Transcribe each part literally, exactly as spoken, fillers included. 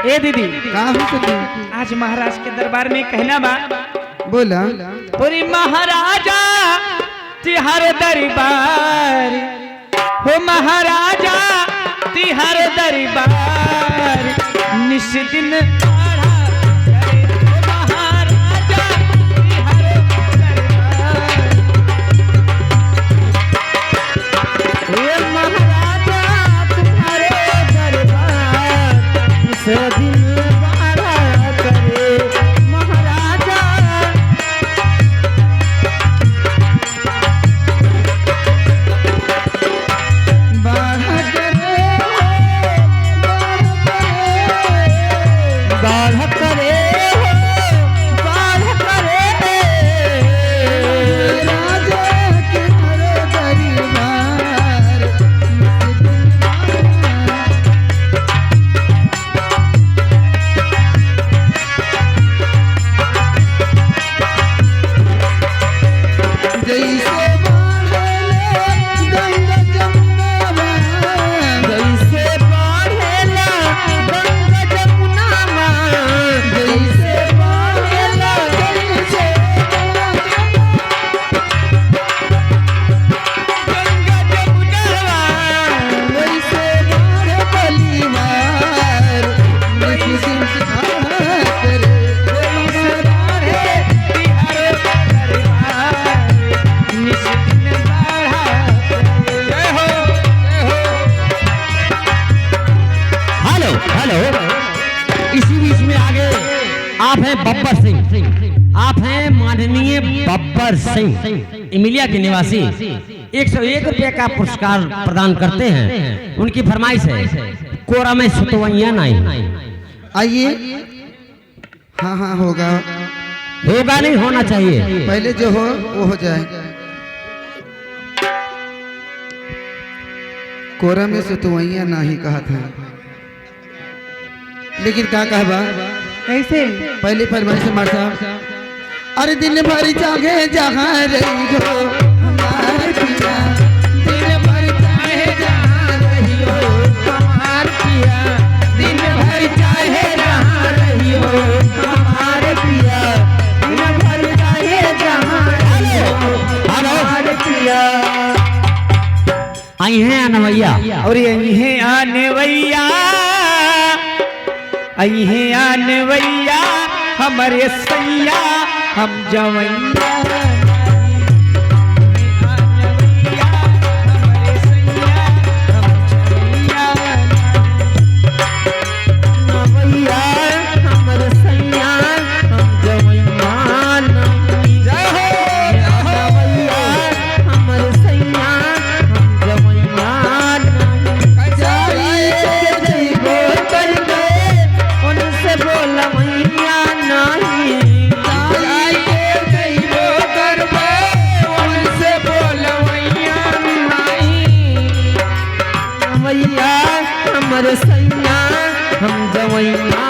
ए दीदी, का हो सखी? आज महाराज के दरबार में कहना बा। बोला। बोली महाराजा तिहार दरबार, हो महाराजा तिहार दरबार, निस दिन बाढ़ा करे, हो महाराजा तिहार दरबार। ए महाराजा तुम्हारे दरबार, निस दिन बाढ़ा करे महाराजा। बाढ़ा करे हो, बाढ़ा करे। बाढ़ा करे हो, बाढ़ा करे। राजा के हर दरबार, जैसे बाढ़ेला गंगा जमुनावा, जैसे बाढ़ेला गंगा जमुनावा, जैसे बाढ़ेला, जैसे बाढ़ेला गंगा जमुनावा, वैसे बाढ़ बलिवार, निस दिन बाढ़ा करे, वैसे बाढ़े तिहार दरबार, निस दिन बाढ़ा करे। जय हो, जय हो। हेलो, हेलो। इसी बीच में आगे आप हैं बब्बर सिंह, आप हैं माननीय बब्बर सिंह, इमिलिया के निवासी, एक सौ एक रुपये का पुरस्कार प्रदान करते हैं। उनकी फरमाइश है, कोरा में सुतवैया नाहीं। आइए। हाँ, हाँ, होगा। होगा नहीं, होना चाहिए। पहले जो हो, वो हो जाए। कोरा में सुतवैया नाहीं कहा था। लेकिन का कहबा? कैसे? पहली फरमाइश है मार साहब। अरे दिन भर जागे जहाँ रही हो हमार पिया, दिन भर चाहे जहाँ रही हो हमार पिया, दिन भर चाहे जहाँ रही हो हमार पिया, दिन भर चाहे जहाँ रही हो हमार पिया। अइहें अनवैया। और अइहें अनवैया, अइहें अनवैया, हमरे सैया, हम जवैया। अनवैया, हमरे सैया, हम जवैया। अनवैया, हमरे सैया, हम जवैया। जय हो, जय हो। अनवैया, हमरे सैया, हम जवैया नाहीं। जाई के जइबो करबे, उनसे बोलवैया नाहीं। जाई के जइबो करबे, उनसे बोलवैया नाहीं। अनवैया, हमरे सैया, हम जवैया।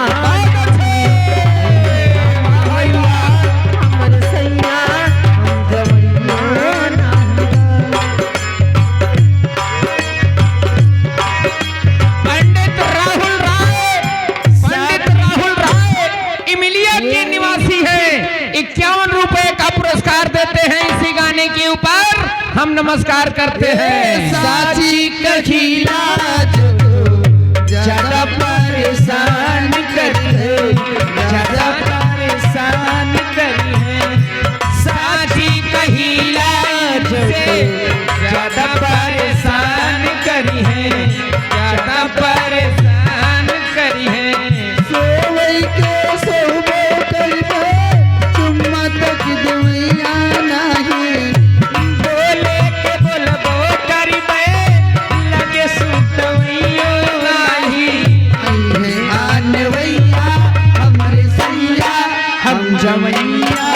हमर सैया, हम जवैया नाहीं। पंडित राहुल राय, पंडित राहुल राय इमिलिया के निवासी हैं। इक्यावन रुपए का पुरस्कार देते हैं इसी गाने के ऊपर। हम नमस्कार करते हैं। साची कहिला जो ज्यादा परेशान करी है, ज्यादा परेशान करी है। साची कहिला जो ज्यादा परेशान करी है, ज्यादा परेशान करी है। सोवई के सोवबो करिबे, चुम्मा तक देवैया नाहीं। बोले के बोलबो करिबे, लगे सुतवैयो नाहीं। अइहें अनवैया, हमरे सैया, हम जवैया